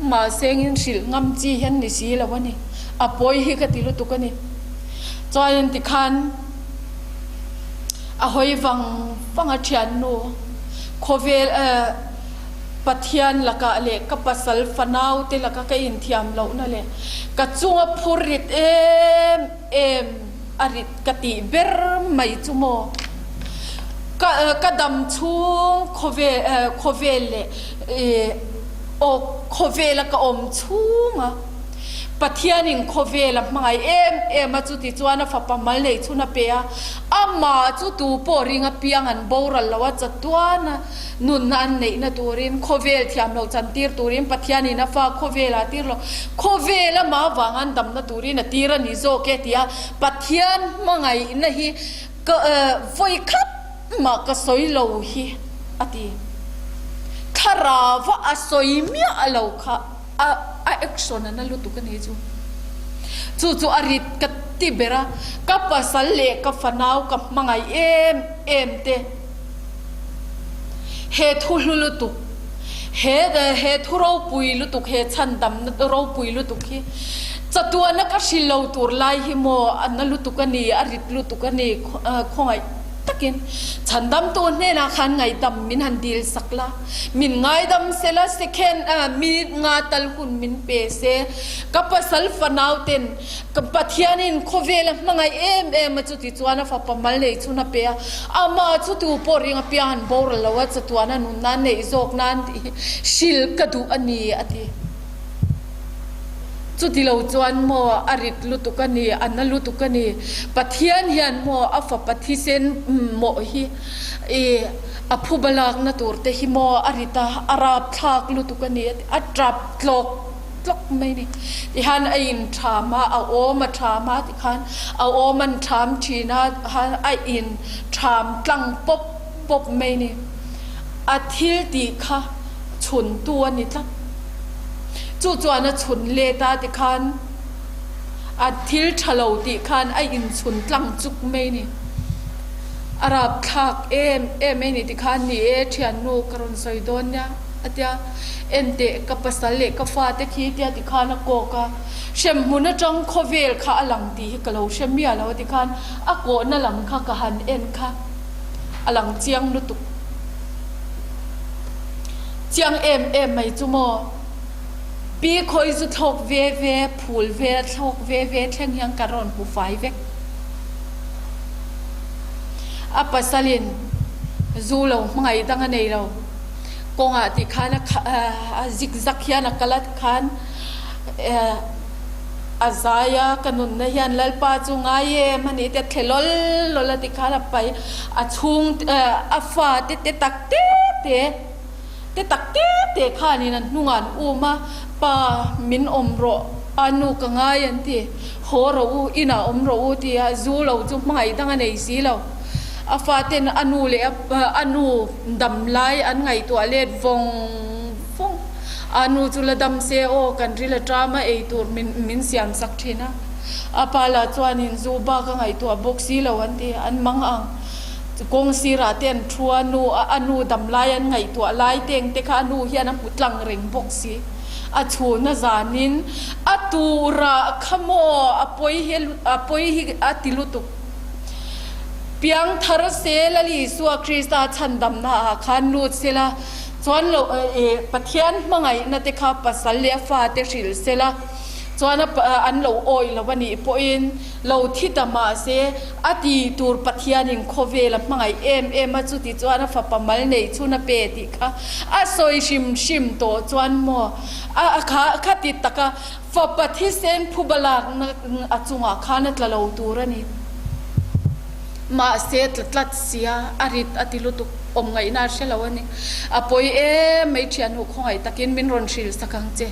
Mahse engin hrilh ngam chi hian ni si lo a ni. A pawi hi ka ti lutuk a ni. Chuanin tikhan a hawi vang vang a thiannu khawvel Pathian lakah leh ka pasal fanau te laka ka inthiam lohna leh ka chunga phur rit em em a rit ka tih ber mai chu maw? Ka ka dam chhung khawvel khawvel leh aw khawvela ka awm chhunga Pathianin khawvel a hmangaih em em a, chuti chuan a fapa mal nei chhun a pe a, amah chu tu pawh ring apiang an boral lo a, chatuan a nunna an neihna turin khawvel thiam lo chantir turin Pathianin a fa khawvel a tir lo, khawvel amah avanga an damna turin a tir a ni zawk e tia Pathian hmangaihna hi ka vawi khat mah ka sawi lo hi a ti. Thlarauva a sawi miah lo kha. A a action a na lutuk a ni chu. Chu chu a rit ka ti ber a, ka pasal leh ka fanau ka hmangaih em em te. He thu hlu lutuk, he he thu ropui lutuk, he chhandamna ropui lutuk hi chatuahna ka hrilh lo tur lai hi maw a na lutuk a ni, a rit lutuk a ni khawngaih takin chhandamtu hnenah khan ngaihdam min han dil sak la. Min ngaidam sela second minute nga tal hun min pe se. Ka pasal fanau ten ka Pathianin khawvel a hmangaih em em a chuti chuan a fapa mal nei chhun a pe a, amah chu tu pawh ring apiang an boral lo a chatuan a nun nan neih zawk nan tih hi hrilh ka duh a ni a ti. Chuti lo chuan maw a rit lutuk a ni, a na lutuk a ni. Pathian hian maw a fapa thisen mawh hi i a phuba lakna tur te hi maw a rit a, a rapthlak lutuk a ni a ti, a tap tlawk tlawk mai a ni. Tihian a intham a, a awm a tham a tikhan a awm an tham thin a, a intham tlang pawp pawp mai a ni. A thil tih kha chhuntu a ni tlat. Chu chuan a chhun let a tikhan a thil tha lo tih khan a inchhun tlang chuk mai a ni. A rapthlak em em mai a ni tikhan ni e thiannu ka rawn sawi dawn nia a tia enteh ka pasal leh ka fate khi tia tikhan a kawk a hremhmun atang khawvel kha a lang tih hi ka lo hre miah lo a tikhan a kawhna lam kha ka han en kha a lang chiang lutuk. Chiang em em mai chu maw? Pi khawi zu thlawk ve ve, phul vel thlawk ve ve thleng hian ka rawn hmu fai vek. A pasalin zu lo hmangaih dang a nei lo. Kawngah tih khan a zik zak hian a kal a khan a zai a, ka nunna hian Lalpa chu ngai em a ni te thle lawl lawl a ti khan a pai a chhung a fate te tak te te te tak te te khanin an hnungah an um a, Pa min awm rawh, a nu ka ngai an ti, haw rawh u, inah awm rawh u ti a, zu lo chu hmangaih dang a nei si lo. A faten a nu leh a nu dam lai an ngaihtuah let vawng vawng. A nu chu la dam se aw, kan ril a ṭam a, ei tur min min siam sak ṭhin a. A pa lah chuanin zu bak a ngaihtuah bawk si lo an ti, an mang ang. Kawng sirah te an thu a, nu a nu dam lai an ngaihtuah lai te eng te kha a nu hian a hmu tlang reng bawk si. A chhun a zanin a turah kha maw a pawi hi a pawi hi a ti lutuk. Piangthar se Lal Isua Krista chhandamna ah khan lut sela chuan lo Pathian hmangaihna te kha pasal leh a fate hrilh sela. Chuan an lo awih lo a nih pawhin lo thi ta mah se a ti tur Pathianin khawvel a hmangaih em em a, chuti chuan a fapa mal nei chhun a pe tih kha a sawi hrim hrim tawh chuan maw a kha khati taka fapa thisen phuba lakna a chungah khan a tla lo tur a ni. Mahse tla tlat sia a rit a ti lutuk awm ngaihna a hre lo a ni. A pawi em mai thiannu khawngaih takin min rawn hrilh sak ang che.